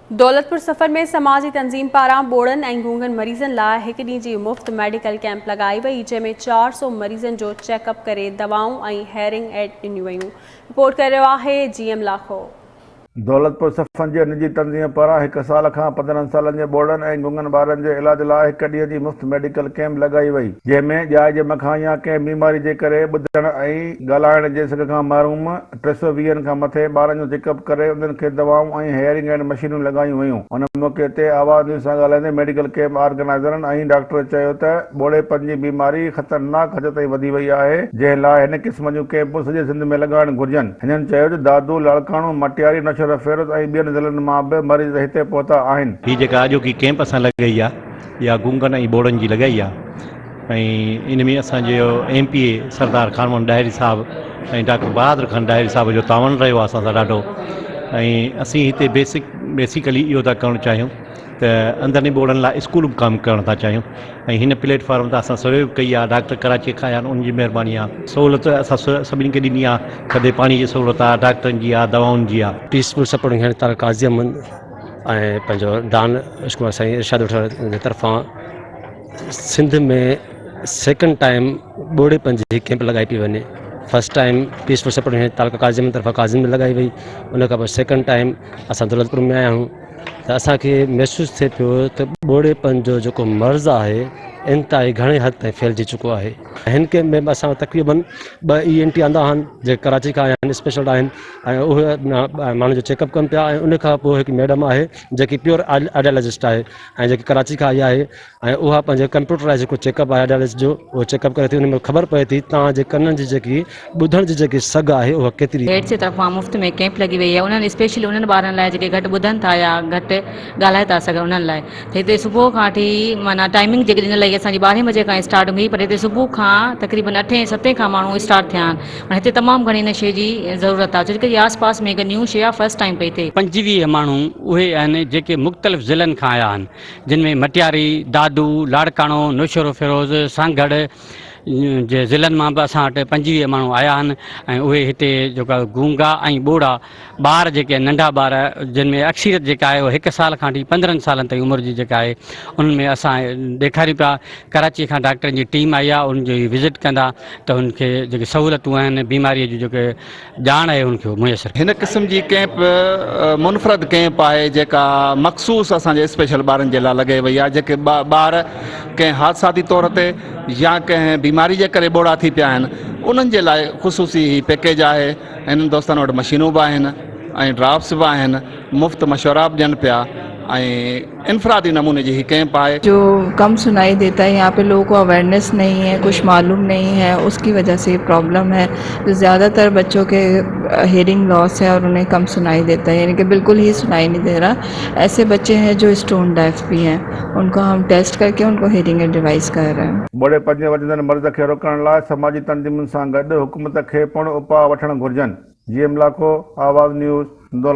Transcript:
دولتپور سفر ۾ سماجي تنظيم پاران ٻوڙن ۽ گونگن مريضن لاء هڪ ڏينهن جي مفت ميڊيڪل ڪئمپ لڳائي وئي جنهن ۾ 400 مريضن جو چيڪ اپ ڪري دوائون ۽ هيئرنگ ايڊ ڏنيون ويون رپورٽ ڪري رهيو آهي جي ايم لاکو. دولتپور صفن جي نجي تنظيم پاران هڪ سال کان 15 سالن جي ٻوڙن ۽ گونگن ٻارن جي علاج لاء هڪ ڏينهن جي مفت ميڊيڪل ڪئمپ لڳائي وئي جنهن ۾ ڄائي ڄم کان يا ڪنهن بيماري جي ڪري ٻڌڻ ۽ ڳالهائڻ جي سگهه کان محروم 320 کان مٿي ٻارن جو چيڪ اپ ڪري انهن کي دوائون ۽ هيئرنگ ايڊ مشينون لڳايون ويون. ان موقعي تي آواز نيوز سان ڳالهائيندي ميڊيڪل ڪئمپ آرگنائيزرن ۽ ڊاڪٽرن چيو ته ٻوڙيپن جي بيماري خطرناڪ حد تائين وڌي وئي آهي جنهن لاء هن قسم جون ڪئمپون سڄي سنڌ ۾ لڳائڻ گهرجن. هنن چيو ته دادو، لاڙڪاڻو، مٽياري، نوشهروفيروز ۽ ٻين ضلعن مان به مريض هتي پهتا آهن. هي جيڪا اڄوڪي ڪئمپ اسان لڳائي آهي اها گونگن ۽ ٻوڙن جي لڳائي آهي. ۽ ان ۾ اسان جو M P A Sardar Khan Muhammad Dahri صاحب ۽ ڊاڪٽر بهادر خان ڏاهري صاحب جو تعاون رهيو آهي اسان سان ڏاڍو ۽ اسين هتي بيسڪ بيسيڪلي اهو ٿا ڪرڻ چاهيون ته انڌن ۽ ٻوڙن لاء اسڪول به قائم ڪرڻ ٿا چاهيون ۽ هن پليٽ فارم تان اسان سروي به ڪئي آهي ڊاڪٽر ڪراچي کان آيا آهن انهن جي مهرباني آهي سهولت اسان سڀني کي ڏني آهي ٿڌي پاڻي جي سهولت آهي ڊاڪٽرن جي آهي دوائن جي آهي. پيسفل سپورٽ هينئر تعلقه قاضي احمد ۽ پنهنجو ڊان اسڪول سائين ارشاد وٺڻ جي طرفان سنڌ ۾ سيڪنڊ ٽائيم ٻوڙي پن جي ڪيمپ لڳائي پئي وڃي فرسٽ ٽائيم پيسفل سپورٽ تعلقه ڪاظم طرفان ڪاظم ۾ لڳائي وئي ان کان پوء سيڪنڊ ٽائيم اسان دولتپور ۾ آيا آهيون ته اسانکي محسوس ٿئي پيو ته ٻوڙي پن جو جيڪو مرض آهي انتهائي گهڻي حد تائين ڦهلجي چڪو آهي هن ڪيمپ ۾ اسان تقريبن ٻه اي اين ٽي آندا آهن جيڪي ڪراچي کان آيا آهن اسپيشل آهن ۽ اهي ماڻهن جو چيڪ اپ ڪن پيا ۽ ان کان پوء هڪ ميڊم آهي جيڪي پيور آڊيالاجسٽ آهي ۽ جيڪي ڪراچي کان آئي آهي ۽ اها پنهنجو ڪمپيوٽرائز جيڪو چيڪ اپ آهي ڊائلسس جو اهو چيڪ اپ ڪري ٿي ان ۾ خبر پوي ٿي توهان جي ڪنن جي جيڪي ٻڌڻ جي جيڪي سگهه آهي اها ڪيتري هيڊ جي طرفان مفت ۾ ڪيمپ لڳي وئي آهي انهن اسپيشلي انهن ٻارن لاء جيڪي گهٽ ٻڌن ٿا يا گهٽ ڳالهائي ٿا سگهن انهن لاء ته هتي صبح کان وٺي معنيٰ ٽائمنگ جيڪي ڏنل هئي اسان جي ٻارهين بجي کان اسٽارٽ هئي پر هتي صبح کان تقريبن اٺين ستين کان ماڻهو اسٽارٽ ٿيا آهن معنيٰ هتي تمام گهڻي ان شي جي ضرورت آهي ڇو جو آس پاس ۾ هڪ نيو شي آهي فرسٽ ٽائيم پئي ٿئي. 25 ماڻهو اهي آهن جيڪي مختلف ضلعن کان آيا آهن جن ۾ مٽياري، دادو، لاڙڪاڻو، نوشهروفيروز، سانگهڙ جي ضلعن مان به اسان وٽ 25 ماڻهو آيا آهن ۽ اهي هتي جيڪا گونگا ۽ ٻوڙا ٻار جيڪي آهن ننڍا ٻار جن ۾ اڪثريت جيڪا آهي اها هڪ سال کان وٺي 15 سالن تائين عمر جي جيڪا آهي انهن ۾ اسان ڏيکاريون پيا ڪراچي کان ڊاڪٽرن جي ٽيم آئي آهي انهن جي وزٽ ڪندا ته انهن کي جيڪي سهولتون آهن بيماري جون جيڪي ڄاڻ آهي ان کي ميسر. هن قسم جي ڪئمپ منفرد ڪئمپ آهي جيڪا مخصوص اسان جي اسپيشل ٻارن جي لاء لڳائي وئي آهي جيڪي ٻار ڪنهن حادثاتي طور تي يا ڪنهن بيماري جي ڪري ٻوڙا ٿي پيا آهن انهن جي لاء خصوصي هي پيڪيج آهي هنن دوستن وٽ مشينون به آهن ۽ ڊراپس به آهن مفت مشورا به ڏين پيا ۽ انفرادي نموني جي هي ڪئمپ آهي. جو ڪم سنائي ديتا هي يهان پي لوگو ڪو اويرنيس نهين هي ڪجھ معلوم نهين هي اس ڪي وجه سي پرابلم هي جو زياده تر بچو ڪي هيرنگ لاس هي اور انهي ڪم سنائي ديتا هي يعني ڪي بلڪل هي سنائي نهين the رها ايسي بچي هي جو اسٽون ڊيف بي هي ان ڪو هم ٽيسٽ ڪر ڪي ان ڪو هيرنگ ايڊ ڊوائس ڪر رهي هي. ٻوڙي پنجين وڌندڙ مرض کي روڪڻ لاء سماجي تنظيمن سان گڏ حڪومت کي پڻ اپاء وٺڻ گهرجن. جي ايم لاکو، آواز نيوز، دولهه.